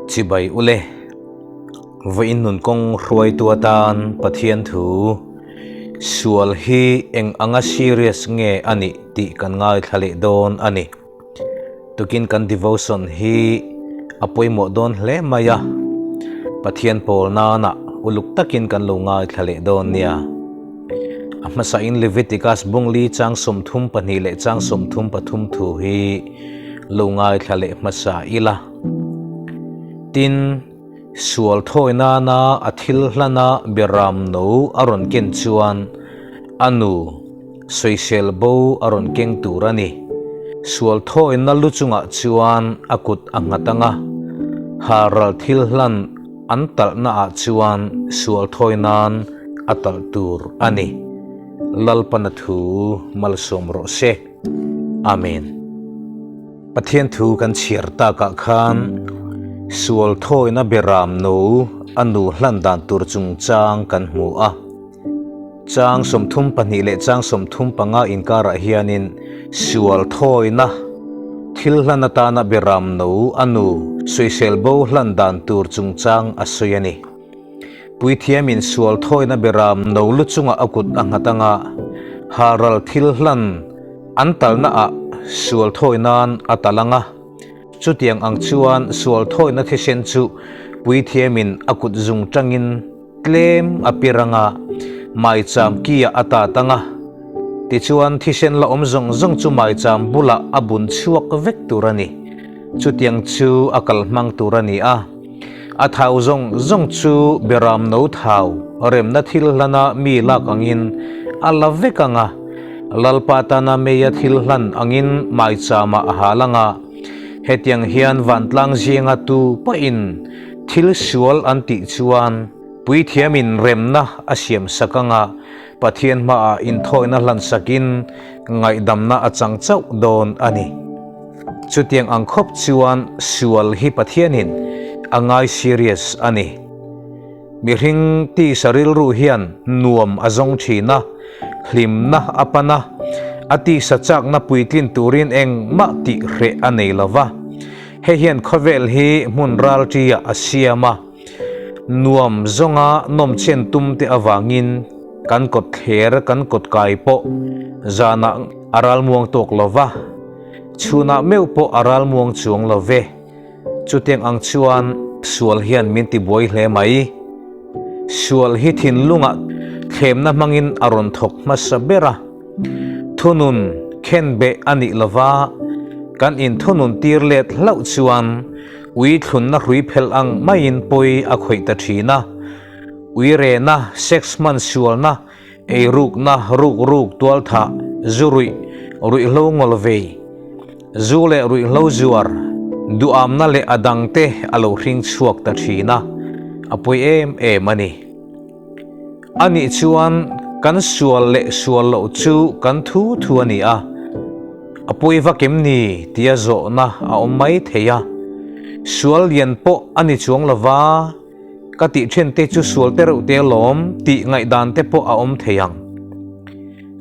Chibai ule, vawiin nun kawng hruaitu atan Pathian thu sual hi eng anga serious nge a nih tih kan ngaithla leh dawn a ni. Tukin kan devotion hi a pawimawh dawn hle mai a, Pathian pawl nana uluk takin kan lo ngaithla leh dawn nia. A hmasain Leviticus bungli chang 32 leh chang 33 thu hi lo ngaithla leh hmasa ila. Tin, sual thawi nana a thil hlana beram no a rawn ken chuan a nu sawisel bo a rawn keng tur a ni. Sual thawina lu chungah chuan a kut a nghat ang a, halral thil hlan an talhna ah chuan sual thawi nan a talh tur a ni. Lalpana thu malsawm rawh se. Amen. Pathian thu kan chhiar takah khan sual thawina beram no a nu hlan dan tur chungchang kan hmu a. Chang 32 leh chang 35 inkarah hianin sual thawina thil hlan atana beram no a nu sawisel bo hlan dan tur chungchang a sawi a ni. Puithiamin sual thawina beram no lu chungah a kut a nghat anga halral thil hlan an talna ah sual thawi nan a tal anga chutiang ang chuan sual thawina thisen chu puithiamin a kut zung tangin tlem a pir anga maicham kiah a tat anga tichuan thisen la awm zawng zawng chu maicham bulah a bun chhuak vek tur a ni. Chutiang chu a kal hmang tur a ni a. A thau zawng zawng chu beram no thau remna thil hlana mi lak angin a la vek anga, Lalpa tana meia thil hlan angin maichama a hal anga, hetiang hian vantlang zinga tu pawhin thil sual an tih chuan puithiamin remna a siam sak anga, Pathian hmaah inthawihna hlan sakin ngaihdamna a chang chauh dawn a ni. Chutiang ang khawp chuan sual hi Pathianin a ngai serious a ni. Mihring tisa rilru hian nuam a zawng thin a, hlimna a pan a, a tisa chakna puitlin turin engmah tih hreh a nei lo va. Hei hian khawvel hi hmun ral ṭiah a siam a. Nuam zawnga nawmchen tum te avangin kan kawt thler kan kawt kai pawh zanah a ralmuang tawk lo va, chhunah meuh pawh a ralmuang chuang lo ve. Chutiang ang chuan sual hian min tibuai hle mai. Sual hi thinlungah thlemna hmangin a rawn thawk hmasa ber a. Thunun khenbeh a nih lova kan inthunun tir let hlauh chuan Ui thlunna hrui phelh ang maiin pawi a khawih ta thin a. Ui rehna, sex hman sualna, eirukna, rukruk, tualthah, zu ruih, ruihhlo ngawl vei, zu leh ruihhlo zuar, duhamna leh a dangte a lo hring chhuak ta thin a, a pawi em em a ni. Anih chuan kan sual leh sual loh chu kan thu thu a ni a, a pawi vak em ni tia zawhna a awm mai thei a. Sual lian pawh a ni chuang lo va, ka tih then te chu sual te reuh te alawm tih ngaihdan te pawh a awm thei ang.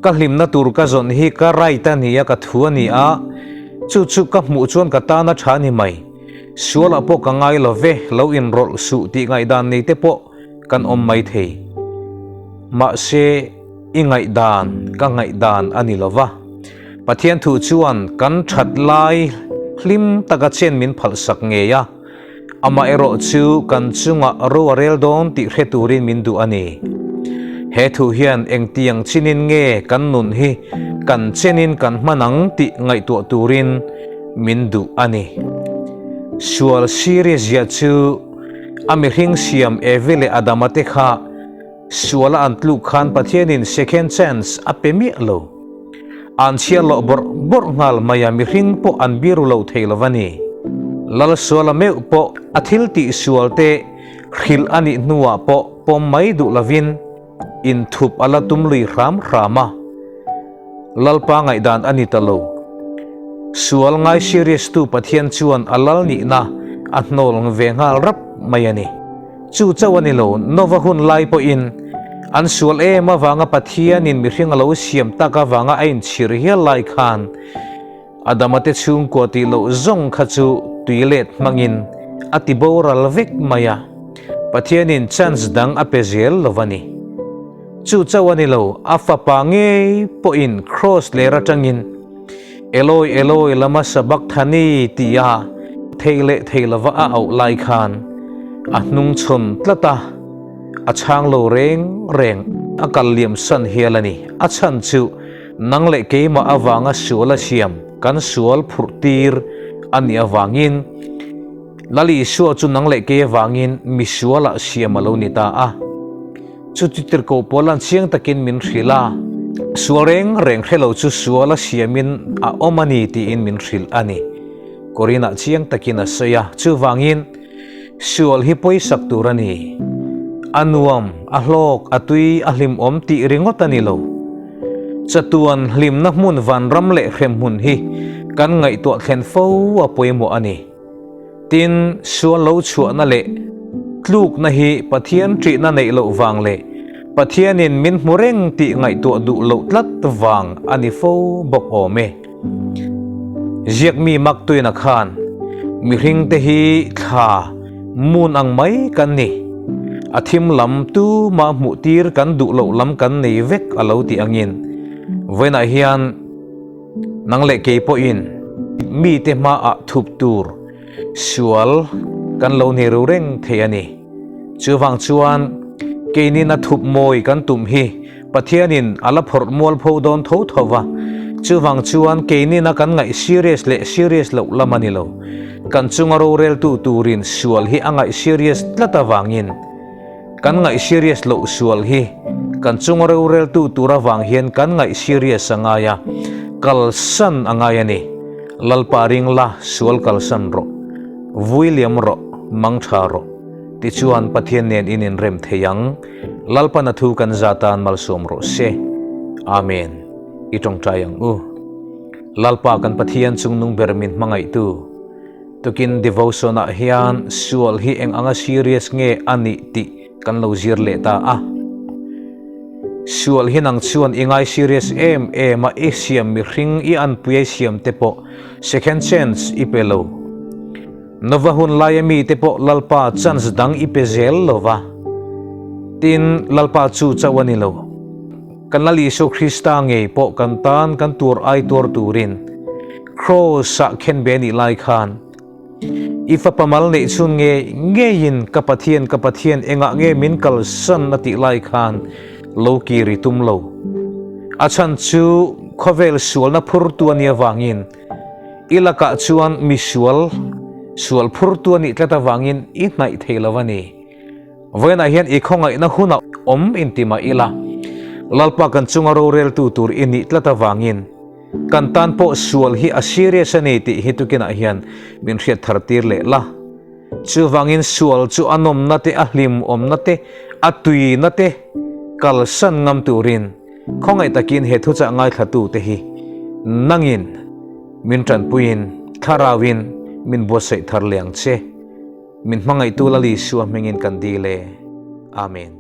Ka hlimna tur ka zawn hi ka right a ni a, ka thu a ni a, chu chu ka hmuh chuan ka tan a tha a ni mai. Sualah pawh ka ngai lo ve, lo inrawlh suh tih ngaihdan nei te pawh kan awm mai thei. Mahse, i ngaihdan ka ngaihdan a ni lo va. Pathian thu chuan kan that lai hlim taka chen min phalhsak ngei a, amaherawh chu kan chungah ro a rel dawn tih hre turin min duh a ni. He thu hian engtiang chinin nge kan nun hi kan chenin kan hman ang tih ngaihtuah turin min duh a ni. Sual serious zia chu A mihring siam Evi leh Adama te kha suala an tluk khan Pathianin second chance a pe miah lo. An chhiar loh bawrh bawrh nghal mai a mihring pawh an biru lo thei lo a ni. Lal suala meuh pawh a thil tih sual te hrilh a nih hnuah pawh pawm mai duh lovin inthup a la tum lui hram hram a. Lalpa ngaihdan a ni ta lo. Sual ngai serious tu Pathian chuan a lal nihna a hnawl ve nghal rap mai a ni. Chu chauh a ni lo, Nova hun lai pawhin an sual em avanga Pathianin mihring a lo siam tak avanga a inchhir hial lai khan Adama te chhungkua tih loh zawng kha chu tui let hmangin a ti boral vek mai a, Pathianin chance dang a pe zel lo a ni. Chu chauh a ni lo, a fapa ngei pawhin kraws ler atangin, Eloi, Eloi, lama sabakthani tia thei leh thei lova a auh lai khan a hnung chhawn tlat a, a chhang lo reng reng, a kal liam san hial a ni. A chhan chu nang leh keimah avanga sual a siam, kan sual phurh tir a nih avangin Lal Isua chu nang leh kei avangin misualah siam a lo ni ta a. Chuti tirhkoh pawl an chiang takin min hrilh a, sual reng reng hre lo chu sual a siamin a awm a ni tiin min hrilh a ni. Korinah chiang takin a sawi a, chuvangin sual hi pawisak tur a ni. A nuam, a hlawk, a tui, a hlimawm tih ringawt a ni lo. Chatuan hlimna hmun vanram leh hremhmun hi kan ngaihtuah thlen fo a pawimawh a ni. Tin, sual lo chhuahna leh tlukna hi Pathian ṭihna neih loh vang leh Pathianin min hmu reng tih ngaihtuah duh loh tlat vang a ni fo bawk awm e. Ziakmi Maktuina khan, Mihringte hi thla mun ang mai kan ni. A thim lam tumah hmuh tir kan duh loh lam kan nei vek a lo tih angin vawiinah hian, Nang leh kei pawhin mite hmaah thup tur sual kan lo ni ru reng thei a ni. Chuvang chuan keinin a thup mawi kan tum hi Pathianin a la phawrh mualpho dawn tho tho va. Chuvang chuan keinin a kan ngaih serious leh serious loh lam a ni lo. Kan chunga roreltu turin sual hi a ngaih serious tlat avangin, Kan ngaih serious loh sual hi kan chunga roreltu tur avang hian kan ngaih serious a ngai a, kalsan a ngai a ni. Lalpa ring la, sual kalsan rawh. Vui liam rawh, mang tha rawh. Tichuan Pathian nen in inrem thei ang. Lalpan a thu kan za tan malsawm rawh se. Amen. I tawngtai ang u. Lalpa kan Pathian chungnung ber min hmangaihtu. Tukin devotion ah hian sual hi eng anga serious nge a nih tih kan lo zir leh ta a. Sual hi nang chuan i ngai serious em em a, i siam mihring i anpui a i siam te pawh second chance i pe lo. Nova hun laia mi te pawh Lalpa chance dang i pe zel lo va. Tin, Lalpa chu chauh a ni lo. Kan Lal Isua Krista ngei pawh kan tan kan tur ai tuar turin Kraws-ah khenbe nih lai khan, I fapa mal neih chhun ngei ngeiin ka Pathian, ka Pathian engah nge min kalsan a tih lai khan lo kir i tum lo. A chhan chu khawvel sualna phurtu a nih avangin i lakah chuan misual sual phurtu a nih tlat avangin i hnaih thei lo a ni. Vawiinah hian i khawngaihna hunah awm inti mah ila, Lalpa kan chunga roreltu tur i nih tlat avangin kan tan pawh sual hi a serious a ni tih hi tukinah hian min hriat thar tir leh la. Chuvangin sual chu a nawmna te, a hlimawmna te, a tuina te kalsan ngam turin khawngaih takin he thuchah ngaithlatute hi nangin min tanpuiin thlarauin min buatsaih thar leh ang che. Min hmangaihtu Lal Isua hmingin kan dil e. Amen.